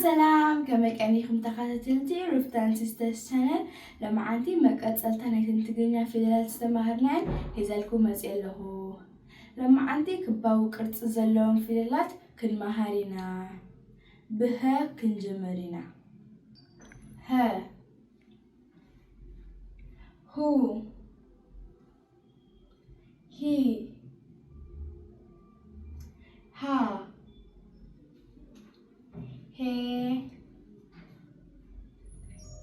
ሰላም፣ ከመይ ቀኒኹም ተኸታተልቲ ሩፍታን ሲስተርስ ቻነል? ሎማዓንቲ መቀጸልታ ናይተን ትግርኛ ፊደላት ዝተማሃርናየን ሒዘልኩም መጽየ ኣለኹ። ሎማዓንቲ ክባዊ ቅርጺ ዘለዎም ፊደላት ክንመሃር ኢና። ብሀ ክንጅምር ኢና። ሀ፣ ሁ፣ ሂ፣ ሃ፣ ሄ፣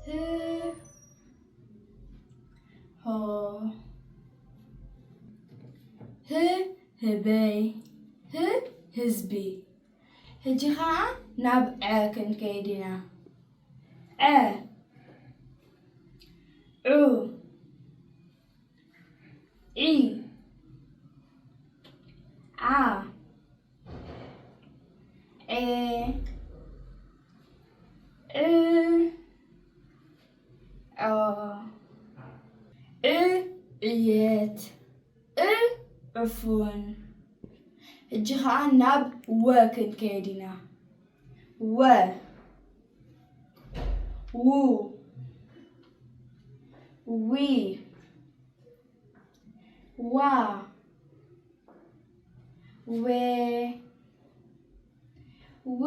ህ፣ ሆ፣ ህ፣ ህበይ፣ ህ፣ ህዝቢ። ሕጂ ኸዓ ናብ ዐ ክንከይድ ኢና። ዐ፣ ዑ፣ ዒ፣ ዓ፣ ዔ፣ ዕ፣ ዖ፣ ዕ፣ ዕየት፣ እ፣ ዕፉን። ሕጂ ኸዓ ናብ ወ ክንከይድ ኢና። ወ፣ ዉ፣ ዊ፣ ዋ፣ ዌ፣ ው፣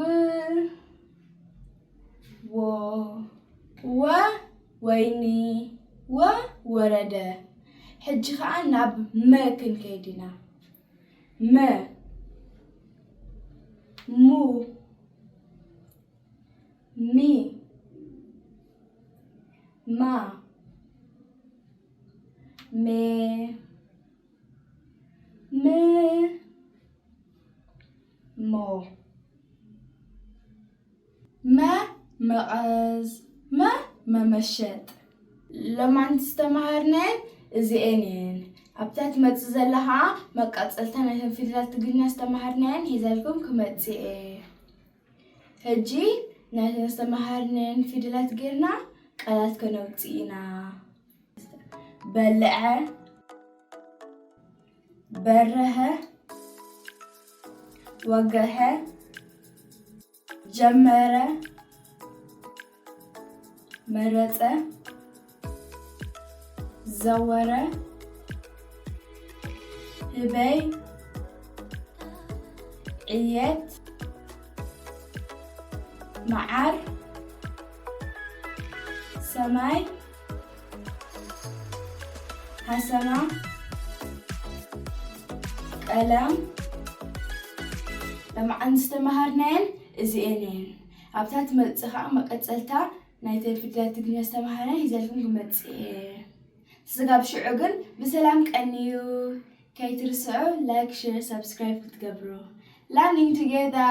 ዎ፣ ወ፣ ወይኒ፣ ወ፣ ወረደ። ሕጂ ኸዓ ናብ መ ክንከይድ ኢና። መ፣ ሙ፣ ሚ፣ ማ፣ ሜ፣ ም፣ ሞ። መ፣ መቐዝ፣ መ፣ መመሸጥ። ሎማዓንቲ ዝተማሃርናየን እዚኤን እየን። ኣብታ ትመጽእ ዘላ ኸዓ መቃጸልታ ናይተን ፊደላት ትግርኛ ዝተማሃርናየን ሒዘልኩም ክመጽእ እየ። ሕጂ ናይተን ዝተማሃርናየን ፊደላት ጌርና ቃላት ከነውጽእ ኢና። በልዐ፣ በረሀ፣ ወገሐ፣ ጀመረ፣ መረጸ፣ ዘወረ፣ ህበይ፣ ዕየት፣ መዓር፣ ሰማይ፣ ሃሰማ፣ ቀለም። ሎማዓንቲ ዝተማሃርናየን እዚኤን እየን። ኣብታ ትመጽእ ኸዓ መቀጸልታ ናይተን ፊደላት ትግርኛ ዝተማሃርናየን ሒዘልኩም ክመጽእ እየ። ስጋብ ሽዑ ግን ብሰላም ቀንዩ። ከይትርስዑ ላይክ፣ ሼር፣ ሰብስክራይብ ክትገብሩ። Learning together!